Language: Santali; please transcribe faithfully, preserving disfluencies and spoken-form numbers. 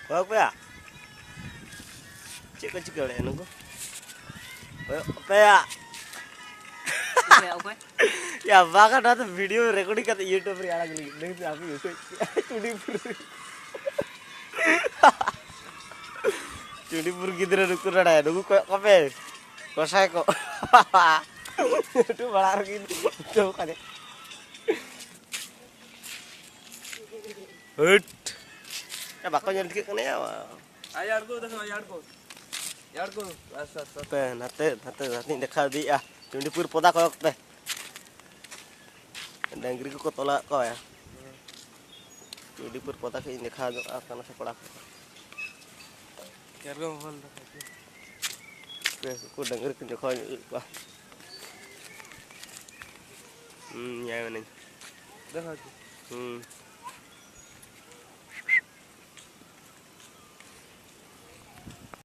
ᱦᱚᱸ ᱚᱠᱚᱭᱟ? ᱪᱮᱫ ᱠᱚ ᱪᱤᱠᱟᱹ ᱵᱟᱲᱟᱭᱟ ᱱᱩᱠᱩ? ᱦᱚᱸ ᱚᱠᱚᱭᱟ? ᱚᱠᱚᱭ? ᱚᱠᱚᱭ? ᱭᱟ, ᱵᱟᱝᱟ, ᱱᱚᱣᱟ ᱫᱚ video recording ᱠᱟᱛᱮ YouTube ᱨᱮ ᱟᱲᱟᱜ ᱞᱟᱹᱜᱤᱫ᱾ ᱱᱩᱭ ᱫᱚ ᱟᱯᱮ YouTube ᱪᱩᱰᱤᱯᱩᱨ᱾ ᱪᱩᱰᱤᱯᱩᱨ ᱜᱤᱫᱽᱨᱟᱹ ᱱᱩᱠᱩ ᱱᱚᱰᱮ, ᱱᱩᱠᱩ ᱠᱚᱭᱚᱜ ᱠᱚᱯᱮ᱾ ᱜᱚᱸᱥᱟᱭ ᱠᱚ᱾ YouTube ᱟᱲᱟᱜ ᱨᱮᱜᱮ ᱪᱚ ᱠᱟᱱᱮ᱾ ᱦᱟᱹᱴ᱾ ᱮ, ᱵᱟᱠᱚ ᱧᱮᱞ ᱴᱷᱤᱠᱟᱹᱜ ᱠᱟᱱᱟ ᱭᱟ᱾ ᱟᱭ ᱟᱬᱜᱚ ᱫᱟᱠᱚ, ᱟᱭ ᱟᱬᱜᱚ᱾ ᱟᱭ ᱟᱬᱜᱚ᱾ ᱟᱥᱛᱮ, ᱟᱥᱛᱮ, ᱟᱥᱛᱮ᱾ ᱯᱮ, ᱱᱟᱛᱮ, ᱱᱟᱛᱮ, ᱱᱟᱛᱮᱧ ᱫᱮᱠᱷᱟᱣ ᱤᱫᱤᱭᱮᱜᱼᱟ᱾ ᱪᱩᱰᱤᱯᱩᱨ ᱯᱚᱫᱟ ᱠᱚᱭᱚᱜ ᱯᱮ᱾ ᱰᱟᱹᱝᱨᱤ ᱠᱚᱠᱚ ᱛᱚᱞᱟᱣᱮᱫ ᱠᱚᱣᱟ ᱭᱟ᱾ ᱪᱩᱰᱤᱯᱩᱨ ᱯᱚᱫᱟ ᱠᱷᱚᱡ ᱤᱧ ᱫᱮᱠᱷᱟᱣ ᱧᱚᱜ ᱟᱯᱮ ᱠᱟᱱᱟ ᱥᱮ ᱠᱚᱲᱟ ᱠᱚ᱾ ᱠᱮᱨᱜᱚ ᱢᱚᱦᱚᱞ ᱫᱚ᱾ ᱯᱮ, ᱩᱱᱠᱩ ᱰᱟᱹᱝᱨᱤ ᱠᱚᱧ ᱫᱮᱠᱷᱟᱣ ᱧᱚᱜ ᱠᱚᱣᱟ᱾ ᱦᱩᱸ, ᱧᱮᱞ ᱢᱮᱱᱟᱹᱧ᱾ ᱫᱮᱠᱷᱟᱣ ᱦᱚᱪᱚ᱾ ᱦᱩᱸ᱾